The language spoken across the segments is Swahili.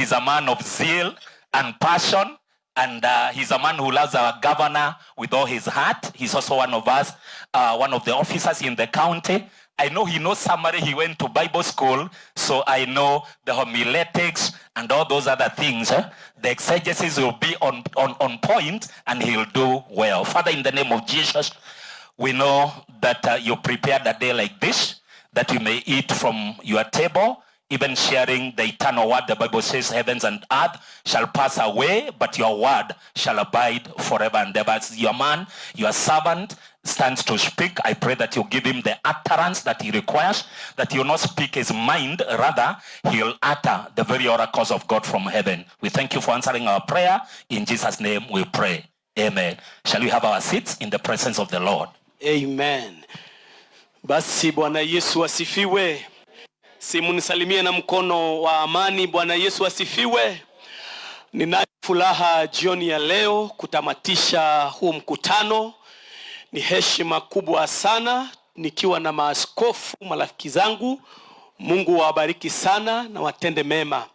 He's a man of zeal and passion, and he's a man who loves our governor with all his heart. He's also one of us, one of the officers in the county. I know he knows somebody, he went to Bible school, so I know the homiletics and all those other things. Eh? The exegesis will be on point and he'll do well. Father, in the name of Jesus, we know that you prepared a day like this, that we may eat from your table, even sharing the eternal word. The Bible says heavens and earth shall pass away, but your word shall abide forever and ever. As your man, your servant, stands to speak, I pray that you give him the utterance that he requires, that he will not speak his mind, rather he'll utter the very oracles of God from heaven. We thank you for answering our prayer. In Jesus' name we pray. Amen. Shall we have our seats in the presence of the Lord? Amen. Basi Bwana Yesu asifiwe. Si munisalimie na mkono wa amani. Bwana Yesu asifiwe. Ninayo furaha jioni ya leo kutamatisha huu mkutano. Ni heshima kubwa sana nikiwa na maaskofu marafiki zangu. Mungu wabariki sana na watende mema.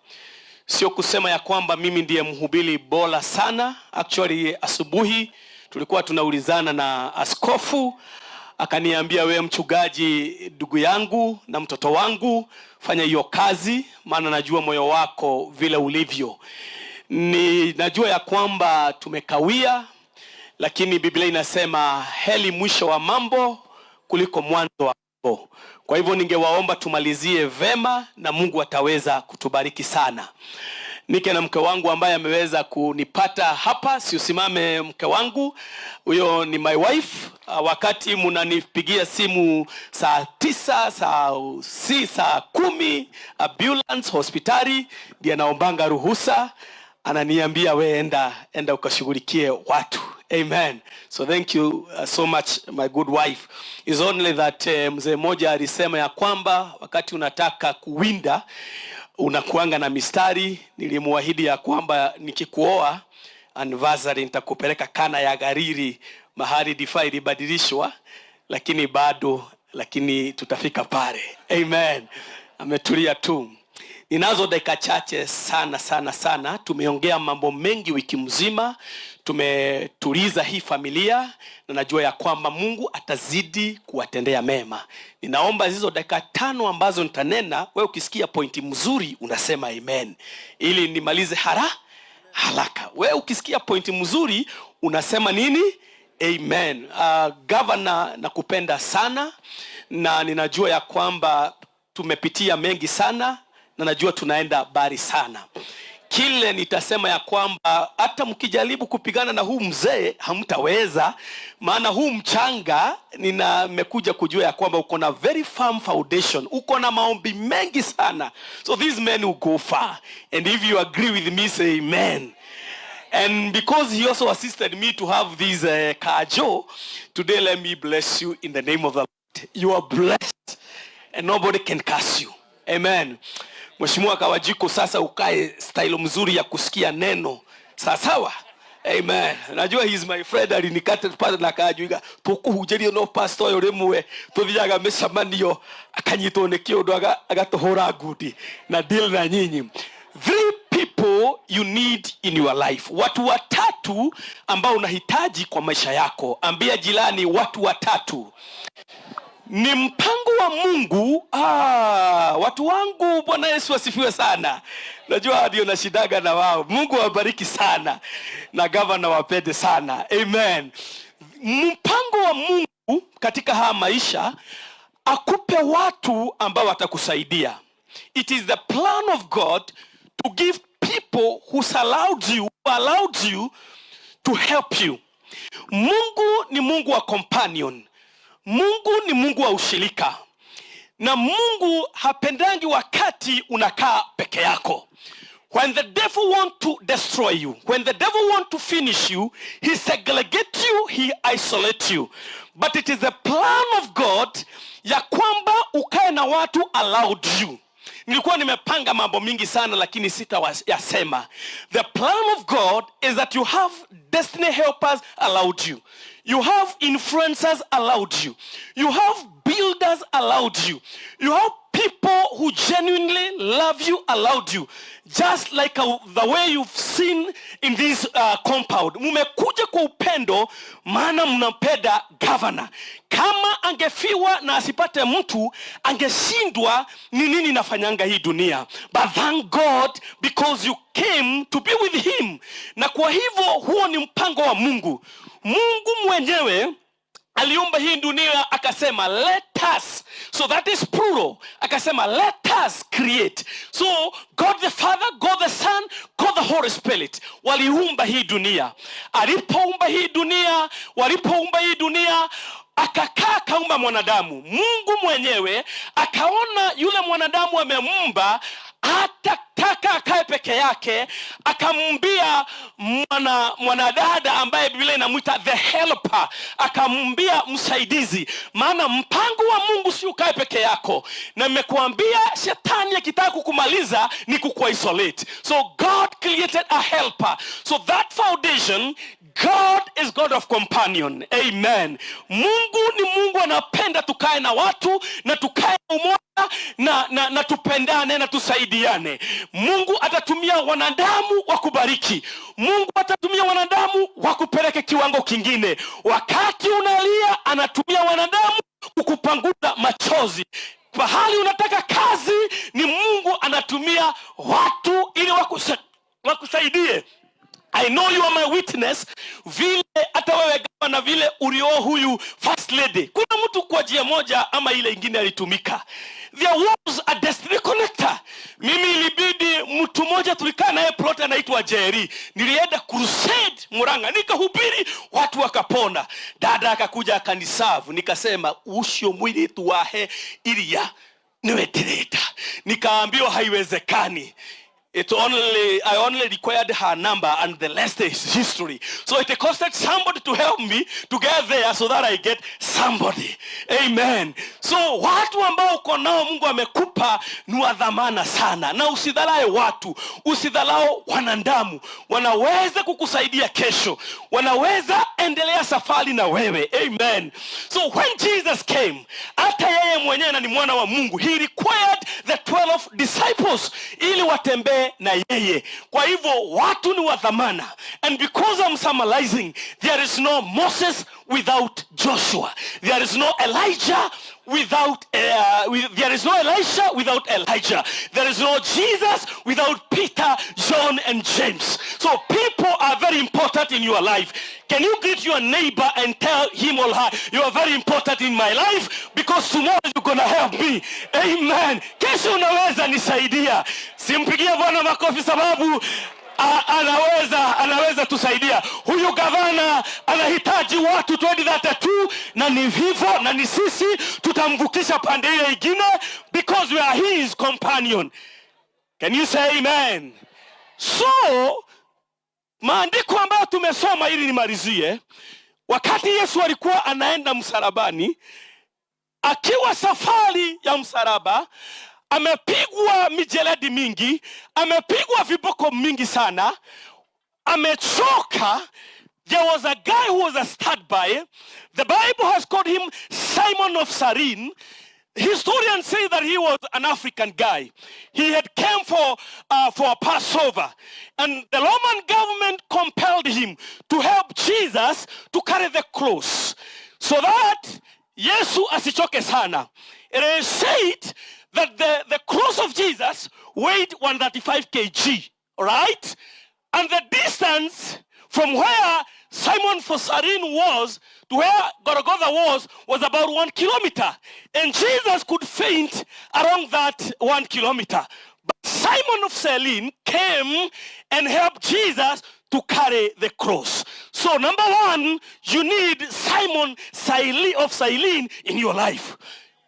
Sio kusema ya kwamba mimi ndiye mhubiri bora sana. Actually, asubuhi tulikuwa tunaulizana na askofu akaniambia, we mchungaji, ndugu yangu na mtoto wangu, fanya hiyo kazi, maana najua moyo wako vile ulivyo. Ni najua ya kwamba tumekawia, lakini Biblia inasema heri mwisho wa mambo kuliko mwanzo wa mambo. Kwa hivyo ningewaomba tumalizie vema na Mungu ataweza kutubariki sana. Nike na mke wangu ambaye ameweza kunipata hapa, si usimame mke wangu, huyo ni my wife. Wakati mnanipigia simu saa 9, saa 10, ambulance hospitali, ndiye anaombanga ruhusa, ananiambia we enda, enda ukashughulikie watu. Amen. So thank you so much, my good wife. Is only that mzee mmoja alisema ya kwamba wakati unataka kuwinda unakuanga na mistari. Nilimuahidi ya kwamba nikikuoa anniversary nitakupeleka Kana ya Galili, mahali divai ilibadilishwa, lakini bado, lakini tutafika pale. Amen. Ametulia tu. Ninazo dakika chache sana sana sana. Tumeongea mambo mengi wiki mzima, tumetuliza hii familia na najua ya kwamba Mungu atazidi kuwatendea mema. Ninaomba hizo dakika 5 ambazo nitanena, wewe ukisikia pointi mzuri unasema amen, ili nimalize haraka. Wewe ukisikia pointi mzuri unasema nini? Amen. Governor, nakupenda sana na ninajua ya kwamba tumepitia mengi sana na najua tunaenda mbali sana. Kile nitasema ya kwamba hata mkijaribu kupigana na huu mzee hamtaweza, maana huu mchanga nimekuja kujua ya kwamba uko na very firm foundation, uko na maombi mengi sana, so these men will go far, and if you agree with me, say amen. And because he also assisted me to have this kajo today, let me bless you in the name of the Lord. You are blessed and nobody can curse you. Amen. Mheshimiwa Kawajiko, sasa ukae style mzuri ya kusikia neno. Sawa sawa. Amen. Najua he is my friend, alinikata pale na kajuiga tukuhunjĩrio no pastor ũyũ rĩmwe tuthiaga mĩcemanio akanyitwo nĩ kĩũndũ agatuhũra ngundi na deal na nyinyi. Three people you need in your life, watu watatu ambao unahitaji kwa maisha yako. Ambia jirani, watu watatu ni mpango wa Mungu. Ah, watu wangu, Bwana Yesu asifiwe sana. Najua ndio nashidaga na wao. Mungu awabariki sana na gavana wapende sana. Amen. Mpango wa Mungu katika haya maisha akupe watu ambao watakusaidia. It is the plan of God to give people who allowed you, who allowed you to help you. Mungu ni Mungu wa companion. Mungu ni Mungu wa ushirika, na Mungu hapendangi wakati unakaa peke yako. When the devil want to destroy you, when the devil want to finish you, he segregate you, he isolate you. But it is the plan of God ya kwamba ukae na watu allowed you. Nilikuwa nimepanga mambo mingi sana lakini sitayasema. The plan of God is that you have destiny helpers allowed you. You have influencers allowed you. You have builders allowed you. You have People who genuinely love you allowed you, just like the way you've seen in this compound. Mumekuja kwa upendo, maana mnampenda governor. Kama angefiwa na asipate mtu, angeshindwa ni nini nafanyanga hii dunia. But thank God because you came to be with him. Na kwa hivyo huo ni mpango wa Mungu. Mungu mwenyewe aliumba hii dunia, akasema, "Let us." So that is plural. Akasema, "Let us create." So God the Father, God the Son, God the Holy Spirit waliumba hii dunia. Alipoumba hii dunia, walipoumba hii dunia, akakaa akaumba mwanadamu. Mungu mwenyewe akaona yule mwanadamu ameumba hatataka akae peke yake, akamwambia mwanadada ambaye Biblia inamwita the helper, akamwambia msaidizi, maana mpango wa Mungu si ukae peke yako. Na nimekuambia shetani akitaka kukumaliza ni kukuisolate. So God created a helper. So that foundation, God is God of companion. Amen. Mungu ni Mungu anapenda tukae na watu na tukae na umoja na tupendane na tusaidiane. Mungu atatumia wanadamu wa kubariki. Mungu atatumia wanadamu wa kupeleke kiwango kingine. Wakati unalia, anatumia wanadamu kukupanguza machozi. Pahali unataka kazi, ni Mungu anatumia watu ili wakusaidie. I know you are my witness, vile hata wewe na vile ulioa huyu first lady, kuna mtu kwa njia moja ama ile ingine alitumika. There was a destiny connector. Mimi ilibidi mtu mmoja tulikaa naye plot anaitwa Jerry. Nilienda crusade Murang'a, nikahubiri, watu wakapona. Dada akakuja akaniserve, nikasema, "Ucio mwiritu wahe iria niwe ndirenda." Nikaambiwa haiwezekani. It only I only required her number and the rest is history. So it costed somebody to help me to get there so that I get somebody. Amen. So watu ambao uko nao Mungu amekupa ni wa dhamana sana, na usidharau watu, usidharau wanadamu. Wanaweza kukusaidia kesho, wanaweza endelea safari na wewe. Amen. So when Jesus came, hata yeye mwenyewe na ni mwana wa Mungu, he required the 12 disciples ili watembee na yeye. Kwa hivyo watu ni wa dhamana. And because I'm summarizing, there is no Moses without Joshua. There is no Elijah without there is no Elisha without Elijah. There is no Jesus without Peter, John, and James. So people are very important in your life. Can you greet your neighbor and tell him or her, "You are very important in my life because tomorrow you're gonna help me"? Amen. Kesho unaweza nisaidia. Simpigie Bwana makofi sababu anaweza tusaidia. Huyu gavana anahitaji watu 2032 na ni vivyo na ni sisi tutamvukisha pande ile ingine because we are his companion. Can you say amen? So maandiko ambayo tumesoma ili nimalizie, wakati Yesu alikuwa anaenda msalabani, akiwa safari ya msalaba, amepigwa mijeledi mingi, amepigwa viboko mingi sana, amechoka. There was a guy who was a standby. The Bible has called him Simon of Cyrene. Historians say that he was an African guy. He had came for a Passover. And the Roman government compelled him to help Jesus to carry the cross so that Yesu asichoke sana. It is said that the cross of Jesus weighed 135 kg, right? And the distance from where Simon for Cyrene was to where Golgotha was about 1 kilometer. And Jesus could faint around that 1 kilometer. But Simon of Cyrene came and helped Jesus to carry the cross. So number one, you need Simon of Cyrene in your life.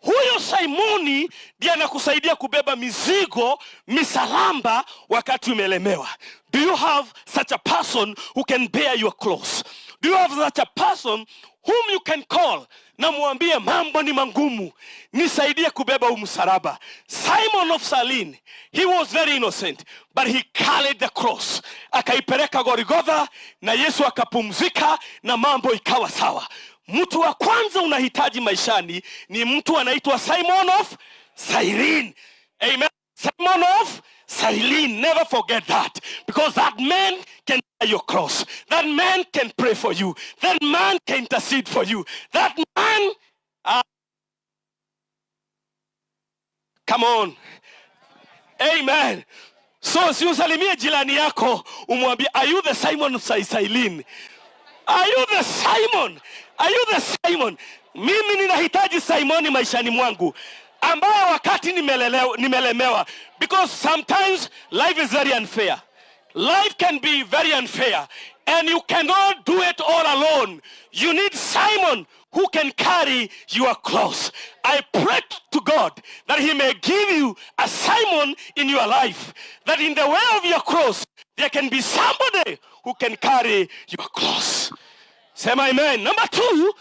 Huyo Simoni ndiye anakusaidia kubeba mizigo, misalaba wakati umelemewa. Do you have such a person who can bear your cross? Do you have such a person whom you can call na mwambie, "Mambo ni mangumu, nisaidie kubeba huu msalaba"? Simon of Cyrene, he was very innocent, but he carried the cross. Akaipeleka Golgotha na Yesu akapumzika na mambo ikawa sawa. Mtu wa kwanza unahitaji maishani ni mtu anaitwa Simon of Cyrene. Amen. Simon of Cyrene. Never forget that. Because that man can bear your cross. That man can pray for you. That man can intercede for you. That man. Come on. Amen. So si usalimie jirani yako umwambie, "Are you the Simon of Cyrene? Are you the Simon? Are you the Simon?" Mimi ninahitaji Simoni maishani mwangu ambaye wakati nimelemewa, because sometimes life is very unfair. Life can be very unfair and you cannot do it all alone. You need Simon who can carry your cross. I pray to God that he may give you a Simon in your life, that in the way of your cross there can be somebody who can carry your cross. Sema amen. Number two,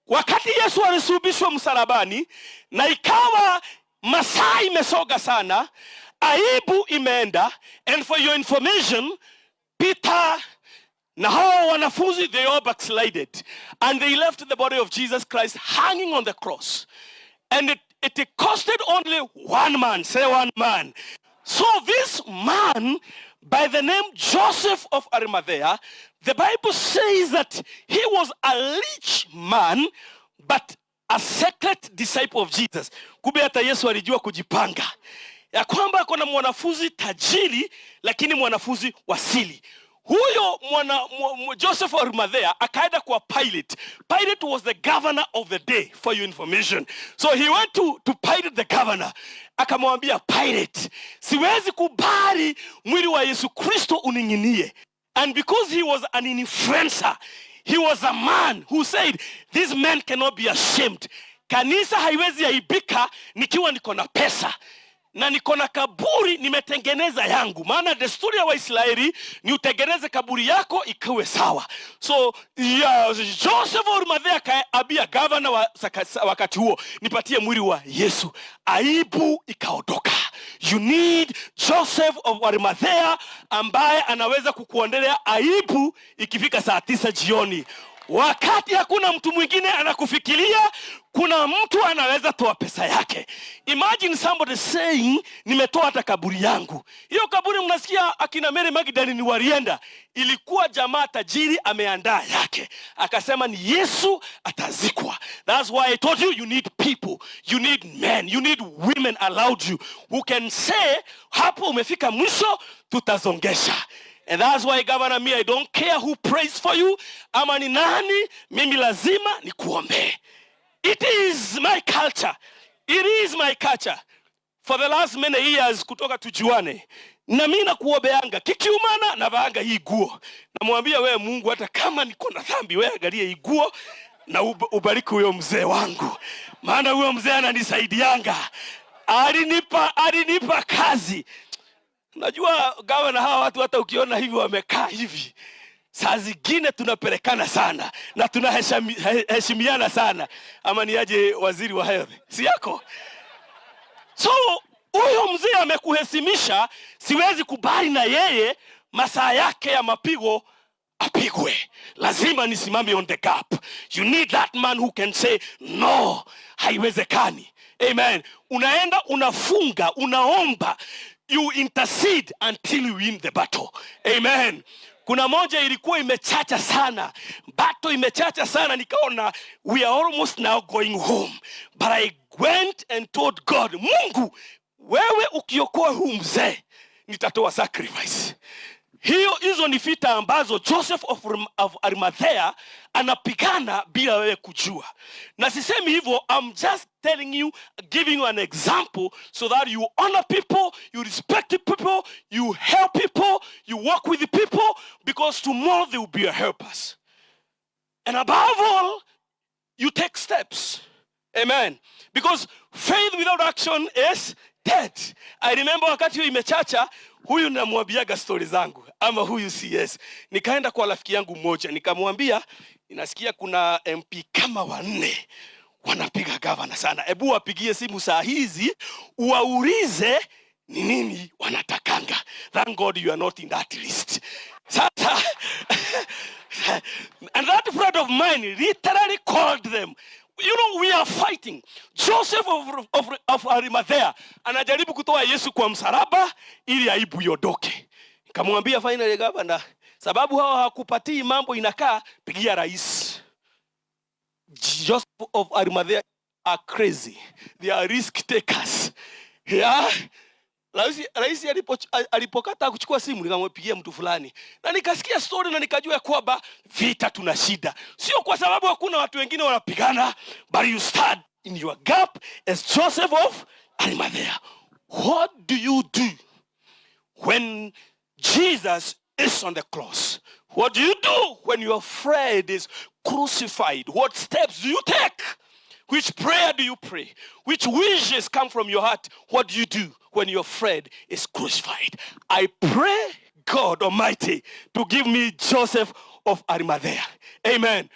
wakati Yesu alisulubishwa msalabani na ikawa masaa imesonga sana, aibu imeenda, and for your information, Peter na hao wanafunzi, they all backslided and they left the body of Jesus Christ hanging on the cross. And it costed only one man, say one man. So this man by the name Joseph of Arimathea, the Bible says that he was a rich man, but a secret disciple of Jesus. Kumbe hata Yesu alijua kujipanga ya kwamba kuna mwanafunzi tajiri lakini mwanafunzi wa siri. Huyo Joseph of Arimathea akaenda kwa Pilate. Pilate was the governor of the day, for your information. So he went to Pilate the governor, akamwambia Pilate, "Siwezi kubali mwili wa Yesu Kristo uning'inie." And because he was an influencer, he was a man who said, "This man cannot be ashamed. Kanisa haiwezi aibika nikiwa niko na pesa na niko na kaburi nimetengeneza yangu," maana desturi ya Waisraeli ni utengeneze kaburi yako ikiwe sawa. So yeah, Joseph of Arimathea akaambia gavana wa wakati huo, "Nipatie mwili wa Yesu." Aibu ikaondoka. You need Joseph of Arimathea ambaye anaweza kukuondolea aibu ikifika saa 9 jioni, wakati hakuna mtu mwingine anakufikiria, kuna mtu anaweza toa pesa yake. Imagine somebody saying, "Nimetoa hata kaburi yangu." Hiyo kaburi mnasikia akina Mary Magdalene walienda, ilikuwa jamaa tajiri ameandaa yake, akasema ni Yesu atazikwa. That's why I told you, you need people, you need men, you need women around you who can say, "Hapo umefika mwisho, tutasongesha." And that's why, Governor, me, I don't care who prays for you ama ni nani, mimi lazima nikuombee. It is my culture. It is my culture. For the last many years kutoka tujuane, na mi nakuombeanga kikiumana, navaanga hii guo, namwambia, "We Mungu, hata kama niko na dhambi, we angalie hii guo na ubariki huyo mzee wangu, maana huyo mzee ananisaidianga, alinipa kazi." Najua gawa na hawa watu, hata ukiona hivi wamekaa hivi, saa zingine tunapelekana sana na tunaheshimiana sana, ama ni aje, waziri wa health, si yako? So huyo mzee amekuheshimisha, siwezi kubali na yeye masaa yake ya mapigo apigwe. Lazima nisimame on the gap. You need that man who can say, "No, haiwezekani." Amen. Unaenda unafunga, unaomba, you intercede until you win the battle. Amen. Kuna moja ilikuwa imechacha sana, battle imechacha sana, nikaona we are almost now going home, but I went and told God, "Mungu, wewe ukiokoa huu mzee, nitatoa sacrifice." Hizo ni vita ambazo Joseph of Arimathea anapigana bila wewe kujua. Na sisemi hivyo, I'm just telling you, giving you an example so that you honor people, you respect people, you help people, you work with the people, because tomorrow they will be your helpers. And above all, you take steps. Amen. Because faith without action is dead. I remember wakati hiyo imechacha, huyu namwambiaga stori zangu ama huyu CS. Nikaenda kwa rafiki yangu mmoja nikamwambia, "Ninasikia kuna MP kama wanne wanapiga gavana sana, hebu wapigie simu saa hizi uwaulize ni nini wanatakanga." Thank God you are not in that list. Sasa, and that friend of mine literally called them. You know, we are fighting. Joseph of Arimathea anajaribu kutoa Yesu kwa msalaba ili aibu iondoke. Nikamwambia finally, governor, sababu hawa hawakupatii mambo inakaa, pigia rais. Joseph of Arimathea are crazy. They are risk takers. Yeah. Rais alipokata kuchukua simu, nikampigia mtu fulani na nikasikia story na nikajua kwamba vita tuna shida, sio kwa sababu hakuna watu wengine wanapigana, but you stand in your gap as Joseph of Arimathea. What do you do when Jesus is on the cross? What do you do when your friend is crucified? What steps do you take? Which prayer do you pray? Which wishes come from your heart? What do you do when your friend is crucified? I pray God Almighty to give me Joseph of Arimathea. Amen.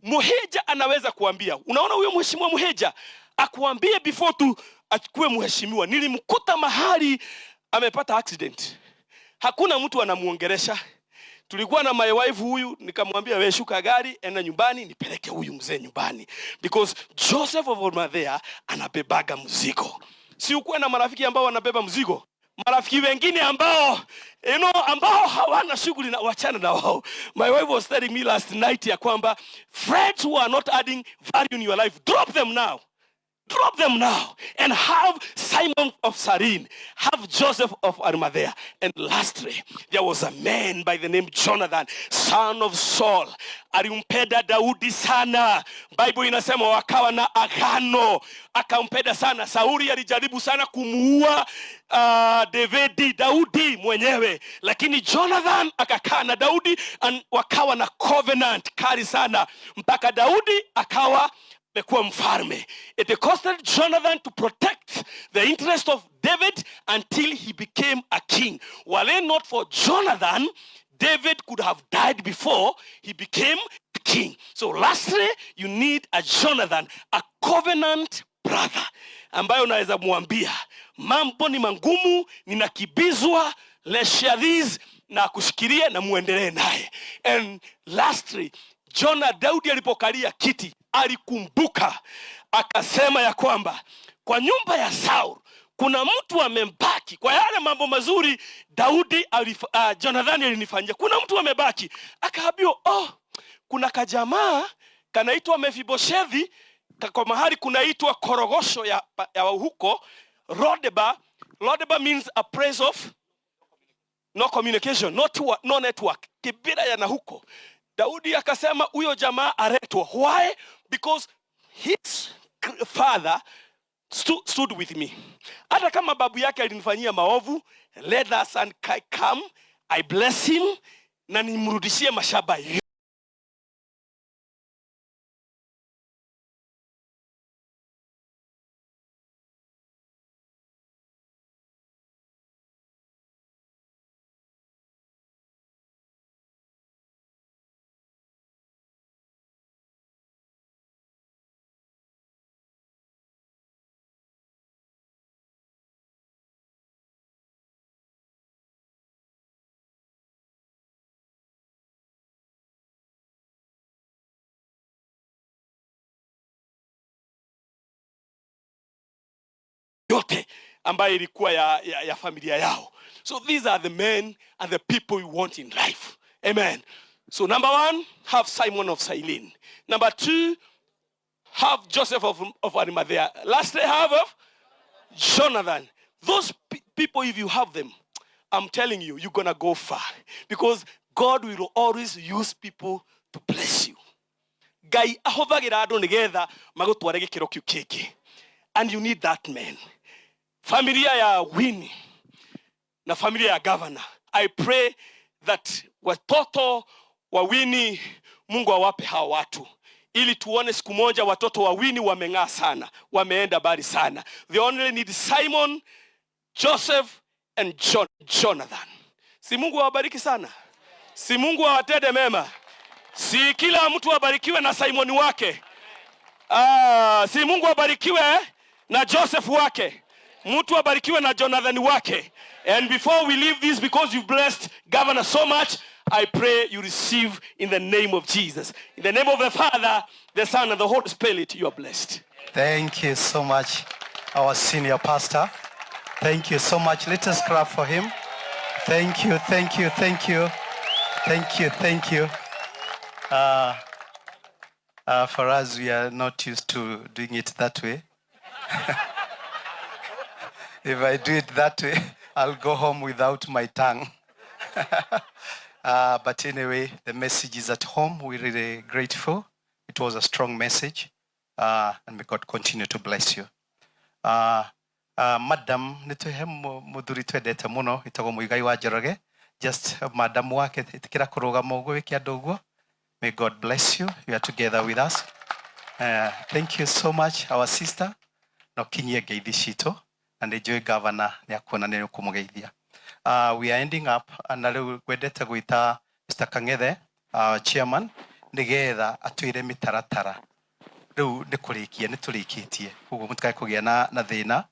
Muheja anaweza kuambia, unaona huyo mheshimiwa Muheja akuambie before tu achukue mheshimiwa. Nilimkuta mahali amepata accident, hakuna mtu anamuongelesha. Tulikuwa na my wife huyu, nikamwambia, "Wewe shuka gari, enda nyumbani, nipeleke huyu mzee nyumbani," because Joseph of Arimathea anabebaga mzigo. Si ukuwe na marafiki ambao wanabeba mzigo? Marafiki wengine ambao hawana shughuli na wachana na wao. My wife was telling me last night ya kwamba friends who are not adding value in your life, drop them now. Drop them now and have Simon of Cyrene, have Joseph of Arimathea. And lastly, there was a man by the name Jonathan, son of Saul. Alimpenda Daudi sana. Bible inasema wakawa na agano, akampenda sana. Sauli alijaribu sana kumuua Davidi, Daudi mwenyewe, lakini Jonathan akakaa na Daudi and wakawa na covenant kali sana mpaka Daudi akawa amekuwa mfalme. It costed Jonathan to protect the interest of David until he became a king. Were it not for Jonathan, David could have died before he became a king. So lastly, you need a Jonathan, a covenant brother, ambayo unaweza mwambia mambo ni magumu, ninakimbizwa, let's share this, na kushikilia na muendelee naye. And lastly, Jona, Daudi alipokalia kiti alikumbuka akasema ya kwamba kwa nyumba ya Saul kuna mtu amebaki kwa yale mambo mazuri Jonathani alinifanyia, kuna mtu amebaki. Akaambiwa, "Oh, kuna kajamaa kanaitwa Mefiboshethi kwa mahali kunaitwa Korogosho ya huko Lodeba." Lodeba means a place of no communication, no network, Kibira ya na huko. Daudi akasema huyo jamaa aletwa. Why? Because his father stood with me. Hata kama babu yake alinifanyia maovu, let that son come, I bless him na nimrudishie mashamba yote ambayo ilikuwa ya familia yao. So these are the men and the people we want in life. Amen. So number one, have Simon of Cyrene. Number two, have Joseph of Arimathea. Lastly, have of Jonathan. Those people, if you have them, I'm telling you, you're gonna go far. Because God will always use people to bless you. Ngai ahũthagĩra andũ nĩgetha magũtware gĩkĩro kĩu kĩngĩ. And you need that man. Familia ya Winnie na familia ya governor. I pray that watoto wa Winnie, Mungu awape hawa watu ili tuone siku moja watoto wa Winnie wameng'aa sana, wameenda mbali sana. They only need Simon, Joseph and Jonathan. Si Mungu awabariki sana? Si Mungu awatende mema? Si kila mtu abarikiwe na Simoni wake? Ah, si Mungu abarikiwe na Joseph wake? Mtu abarikiwe na Jonathan wake. And before we leave this, because you've blessed governor so much, I pray you receive in the name of Jesus. In the name of the Father, the Son, and the Holy Spirit, you are blessed. Thank you so much, our senior pastor. Thank you so much. Let us clap for him. Thank you, thank you, thank you. Thank you, thank you. For us, we are not used to doing it that way. If I do it that way, I'll go home without my tongue. But anyway, the message is at home. We're really grateful. It was a strong message. And may God continue to bless you. Madam, nĩtwĩhe mũthuri twendete mũno ĩtagwo Mũigai wa Njoroge. Just madam wake ĩtĩkĩra kũrũgama ũguo wĩke andũ ũguo. May God bless you. You are together with us. Thank you so much, our sister. No kinyie ngeithi citũ na nĩ njũĩ governor nĩ akuona nĩ ũkũmũgeithia. We are ending up na rĩu ngwendete gwĩta Mr. Kang'ethe, our chairman, nĩgetha atwĩre mĩtaratara. Rĩu nĩ kũrĩkia nĩ tũrĩkĩtie koguo mũtikae kũgĩa na thĩna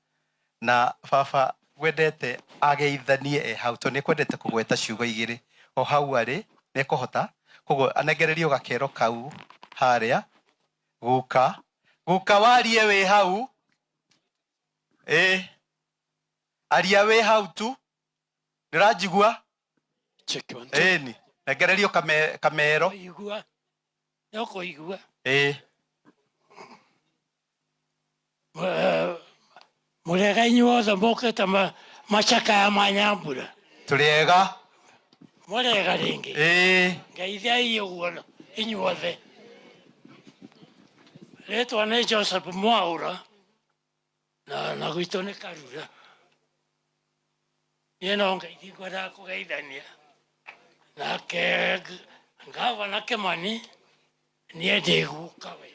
na baba ngwendete ageithanie e hau tondũ nĩ ekwendete kũgweta ciugo igĩrĩ o hau arĩ nĩ ekũhota koguo anengererio gakero kau harĩa guka guka warie wĩ hau ĩ aria wĩ hau tu nĩũranjigua. Check one, two. Ĩni nengererio kamero. Kũigua no kũigua. Ĩ. Mũrega inyuothe mũkĩte macakaya ma nyambura. Tũrĩ ega. Mũrega rĩngĩ. Ĩ. Ngeithiai ũguo inyuothe. Rĩtwa nĩ Joseph Mwaũra na gwitũ nĩ Karura. Niĩ no ngeithi ngwendaga kũgeithania nake ngavana Kĩmani niĩ ndĩ gukawe.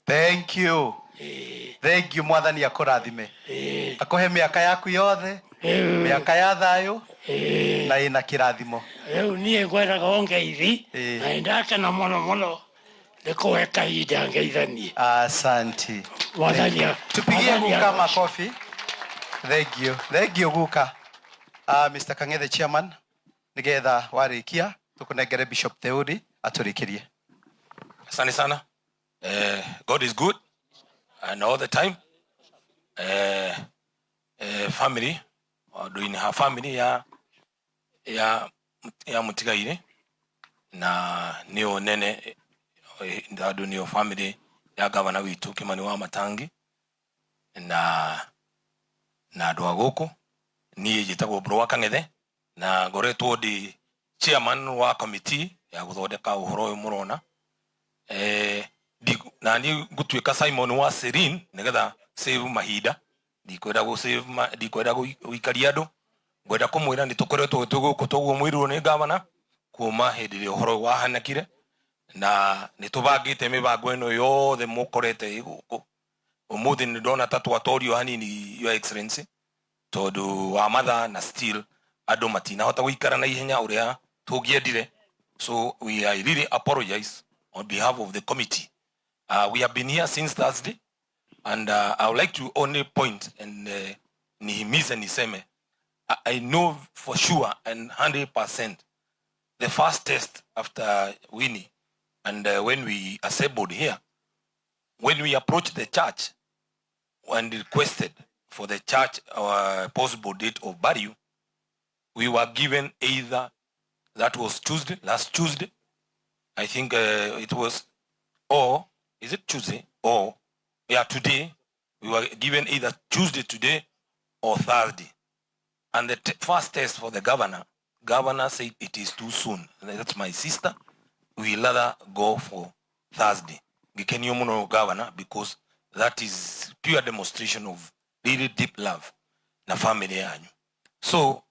Thank you. Ĩĩ. Thank you, mwathani akũrathime. Ĩĩ. Akũhe mĩaka yaku yothe. Rĩu mĩaka ya thayũ ĩĩ. Na ĩna kĩrathimo. Rĩu niĩ ngwendaga o ngeithi. Ĩĩ. Na nĩndakena mũno mũno nĩ kũhe kahinda ngeithanie. Asante. Mwathani Tupigie Mwathani guka agoce. Makofi. Thank you, thank you, guka. Mr. Kang'ethe, chairman, nigetha warĩkia tũkũnengere Bishop Theuri atũrĩkĩrie. Asante sana. God is good and all the time. Family, doing her family ya mutigaire na nio nene ndandu nio family ya gavana witu Kimani wa Matangi na andu a guku niĩ njĩtagwo Mbũrũ wa Kang'ethe na ngoretwo ndĩ chairman wa committee ya gũthondeka ũhoro ũyũ mũrona na niĩ ngũtuĩka Simon wa Serene nĩgetha save mahinda ndikwenda gũ save ndikwenda gũikaria andũ ngwenda kũmwĩra nĩ tũkoretwo twĩ gũkũ toguo mwĩrirwo nĩ gavana kuma hĩndĩ ĩrĩa ũhoro ũyũ wahanĩkire na nĩ tũbangĩte mĩbango ĩno yothe mũkorete ĩ gũkũ ũmũthĩ nĩ ndona ta twatorio hanini, Your Excellency, tondũ wa mathaa na still andũ matinahota gũikara na ihenya ũrĩa tũngĩendire. So we I really apologize on behalf of the committee. We have been here since Thursday and I would like to only point and nihimize niseme I know for sure and 100% the first test after Winnie and when we assembled here, when we approached the church and requested for the church possible date of burial, we were given either that was Tuesday, last Tuesday, I think it was, or is it Tuesday or yeah, today. We were given either Tuesday, today, or Thursday. And the first test for the governor, governor said it is too soon. That's my sister. We rather go for Thursday. Gikenio muno governor because that is pure demonstration of really deep love na family yanyu. So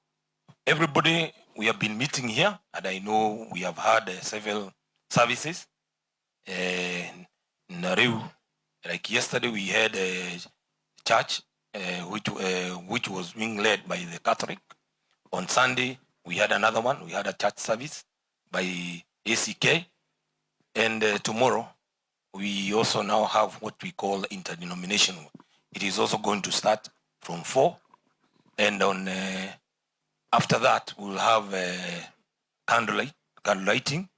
everybody, we have been meeting here and I know we have had several services. Na rĩu, like yesterday we had a church which was being led by the Catholic. On Sunday we had another one. We had a church service by ACK, and tomorrow we also now have what we call interdenominational. It is also going to start from 4, and on after that we'll have a candlelight. candle lighting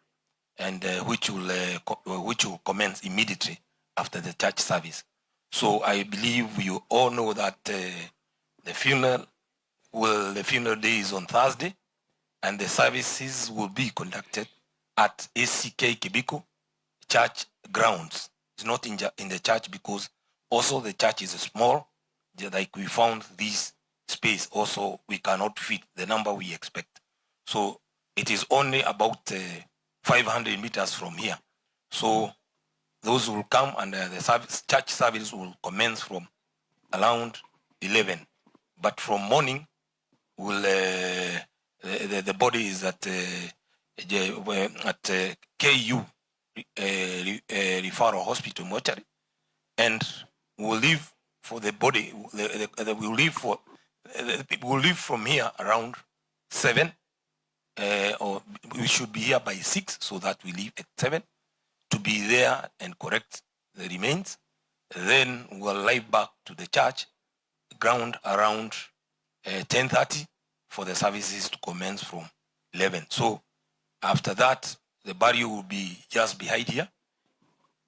and which will commence immediately after the church service. So I believe you all know that the funeral day is on Thursday, and the services will be conducted at ACK Kibiko Church grounds. It's not in the church because also the church is small. Like we found this space also, we cannot fit the number we expect. So it is only about 500 meters from here. So those will come and the church service will commence from around 11. But from morning, will the body is at KU Referral Hospital mortuary, and we'll leave for the body. We'll leave for we'll leave from here around 7, or we should be here by 6, so that we leave at 7 to be there and collect the remains. Then we'll leave back to the church ground around 10:30 for the services to commence from 11. So after that, the burial will be just behind here.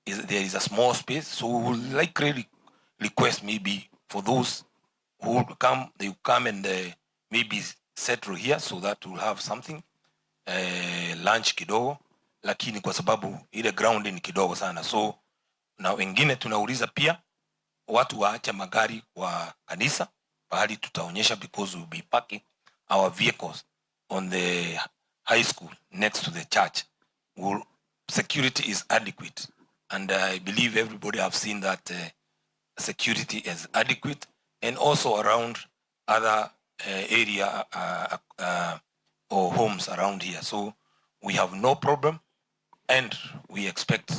There is a small space, so we will likely request maybe for those who will come, they will come and maybe settle here so that we'll have something, lunch kidogo, lakini kwa sababu ile ground ni kidogo sana, so na wengine tunauliza pia watu waache magari kwa kanisa pahali tutaonyesha, because we'll be parking our vehicles on the high school next to the church. Security is adequate, and I believe everybody have seen that security is adequate, and also around other area or homes around here. So we have no problem, and we expect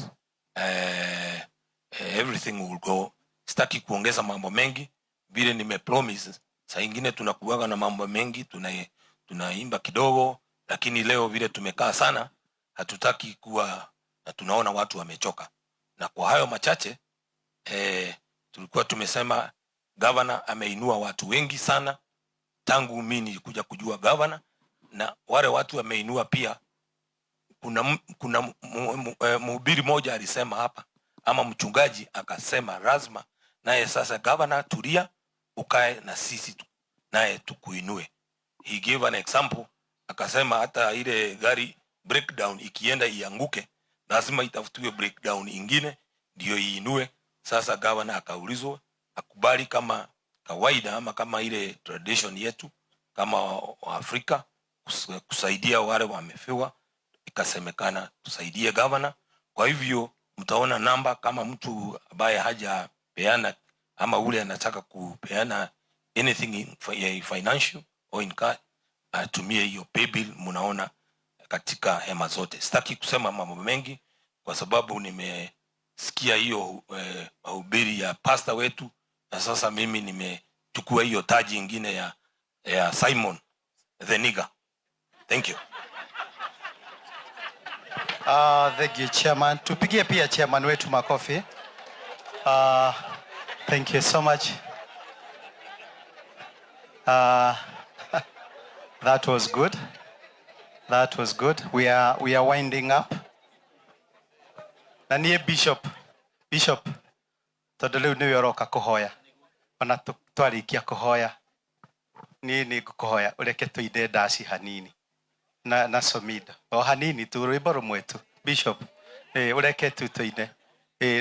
everything will go. Sitaki kuongeza mambo mengi vile nimepromise. Saa ingine tunakuwaga na mambo mengi, tunaimba kidogo, lakini leo vile tumekaa sana, hatutaki kuwa na tunaona watu wamechoka. Na kwa hayo machache, tulikuwa tumesema gavana ameinua watu wengi sana tangu mi nilikuja kujua gavana, na wale watu wameinua pia. Kuna mhubiri moja alisema hapa ama mchungaji akasema lazima naye sasa gavana, tulia ukae na sisi tu, naye tukuinue. He gave an example, akasema hata ile gari breakdown ikienda ianguke, lazima itafutiwe breakdown ingine ndio iinue. Sasa gavana akaulizwa akubali kama kawaida ama kama ile tradition yetu kama Waafrika kusaidia wale wamefiwa, ikasemekana tusaidie gavana. Kwa hivyo mtaona namba kama mtu ambaye hajapeana ama ule anataka kupeana anything in financial or in cash, atumie hiyo paybill mnaona katika hema zote. Sitaki kusema mambo mengi kwa sababu nimesikia hiyo mahubiri ya pasta wetu, na sasa mimi nimechukua hiyo taji ingine ya Simon the nigger. Thank you. Thank you, Chairman. Tupigie pia chairman wetu makofi. Thank you so much. That was good. That was good. We are winding up. Na niĩ Bishop, Bishop, tondũ rĩu nĩwe ũroka kũhoya. Ona twarĩkia kũhoya, niĩ nĩ ngũkũhoya ũreke tũine ndaci hanini na Samidoh o hanini tu, rwĩmbo rũmwe tu, Bishop, ũreke tu tũine,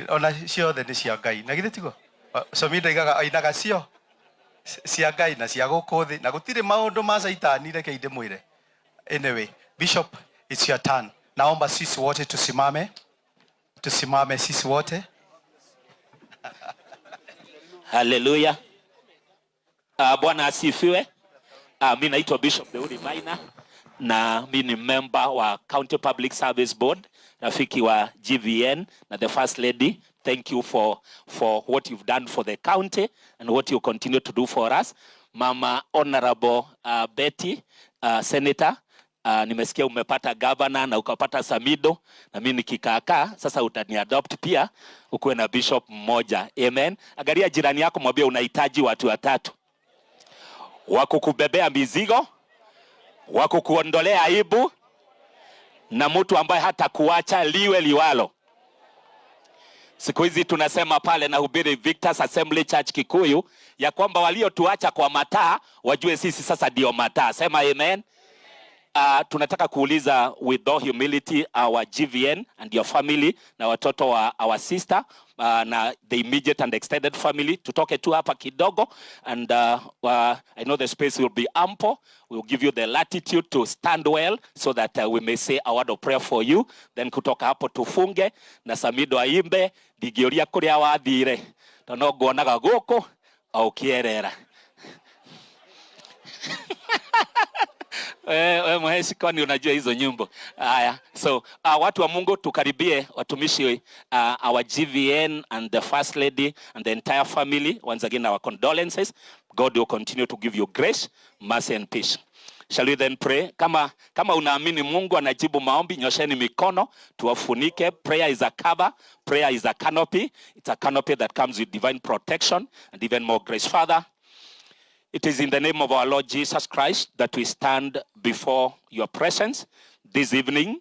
ona ciothe nĩ cia Ngai, na githĩ tiguo? Samidoh aigaga ainaga cio cia Ngai na cia gũkũ thĩ, na gũtirĩ maũndũ ma caitani, reke ndĩmwĩre. Anyway, Bishop, it's your turn. Naomba sisi wote tusimame, tusimame sisi wote. Haleluya. Bwana asifiwe. Mi naitwa Bishop Deudi Maina na mi ni member wa County Public Service Board, rafiki wa GVN na the First Lady. Thank you for what you've done for the county and what you continue to do for us. Mama Honorable Betty, Senator, nimesikia umepata governor na ukapata Samidoh, na mimi nikikaakaa sasa utaniadopt pia ukuwe na bishop mmoja. Amen. Angalia jirani yako, mwambie unahitaji watu watatu wa kukubebea mizigo, wa kukuondolea aibu. Na mtu ambaye hata kuacha liwe liwalo. Siku hizi tunasema pale nahubiri Victor's Assembly Church Kikuyu ya kwamba waliotuacha kwa mataa wajue sisi sasa ndio mataa. Sema amen. Tunataka kuuliza with all humility our GVN and your family na watoto wa our sister na the immediate and extended family, tutoke tu hapa kidogo and I know the space will be ample. We'll give you the latitude to stand well so that we may say a word of prayer for you. Then kutoka hapo tufunge na Samido aimbe ndingĩũria kũrĩa wathire tondũ no nguonaga gũkũ o ũkĩerera. We Mheshi, kwani unajua hizo nyimbo? Haya, so watu wa Mungu, tukaribie watumishi, our GVN and the First Lady and the entire family. Once again, our condolences. God will continue to give you grace, mercy and peace. Shall we then pray? Kama unaamini Mungu anajibu maombi, nyosheni mikono tuwafunike. Prayer is a cover, prayer is a canopy. It's a canopy that comes with divine protection and even more grace. Father, it is in the name of our Lord Jesus Christ that we stand before your presence this evening,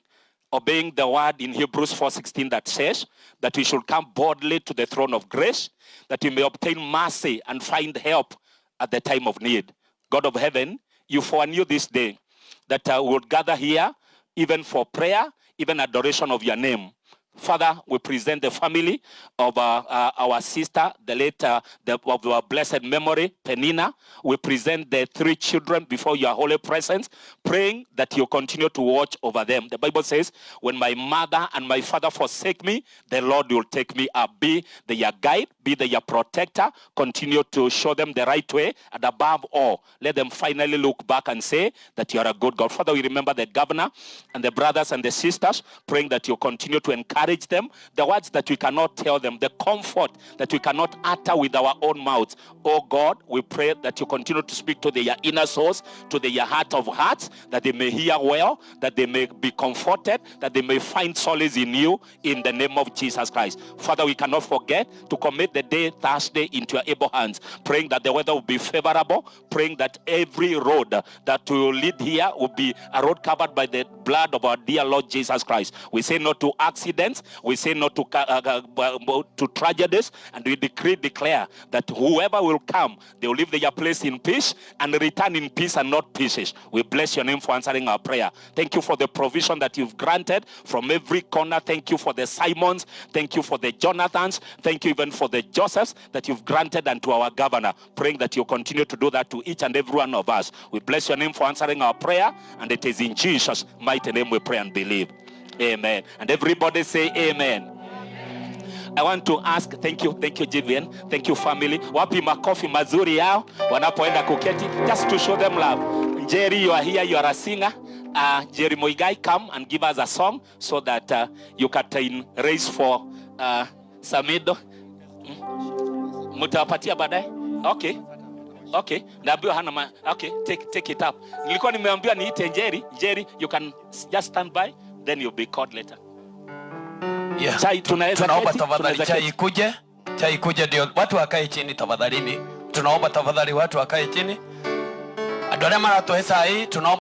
obeying the word in Hebrews 4:16 that says that we should come boldly to the throne of grace, that we may obtain mercy and find help at the time of need. God of heaven, you foreknew this day that we would gather here even for prayer, even adoration of your name. Father, we present the family of our sister, the late, of our blessed memory, Penina. We present the three children before your holy presence, praying that you continue to watch over them. The Bible says, when my mother and my father forsake me, the Lord will take me up. Be their guide, be their protector, continue to show them the right way, and above all, let them finally look back and say that you are a good God. Father, we remember the governor and the brothers and the sisters, praying that you continue to encourage them, the words that we cannot tell them, the comfort that we cannot utter with our own mouths. Oh God, we pray that you continue to speak to their inner souls, to their heart of hearts, that they may hear well, that they may be comforted, that they may find solace in you, in the name of Jesus Christ. Father, we cannot forget to commit the day Thursday into your able hands, praying that the weather will be favorable, praying that every road that will lead here will be a road covered by the blood of our dear Lord Jesus Christ. We say no to accidents, we say no to tragedies, and we declare that whoever will come, they will leave their place in peace and return in peace and not pieces. We bless your name for answering our prayer. Thank you for the provision that you've granted from every corner. Thank you for the Simons. Thank you for the Jonathans. Thank you even for the Josephs that you've granted unto our governor. Praying that you continue to do that to each and every one of us. We bless your name for answering our prayer, and it is in Jesus' mighty name we pray and believe. Amen. And everybody say amen. I want to ask, thank you, GVN, thank you family. Wapi makofi mazuri yao wanapoenda kuketi, just to show them love. Jerry, you are here, you are a singer. Jerry Muigai, come and give us a song so that you can raise for Samido. Mutawapatia baadaye? Okay. Okay. Naambiwa hana ma okay, take it up. Nilikuwa nimeambiwa niite Jerry. Jerry, you can just stand by, then you'll be called later. Yeah. Chai tunaweza Tunaomba keti? Tafadhali Tunaweza chai keti? Ikuje, chai ikuje ndio watu wakae chini tafadhalini. Tunaomba tafadhali watu wakae chini. Andũ arĩa maratũhe cai tunaomba.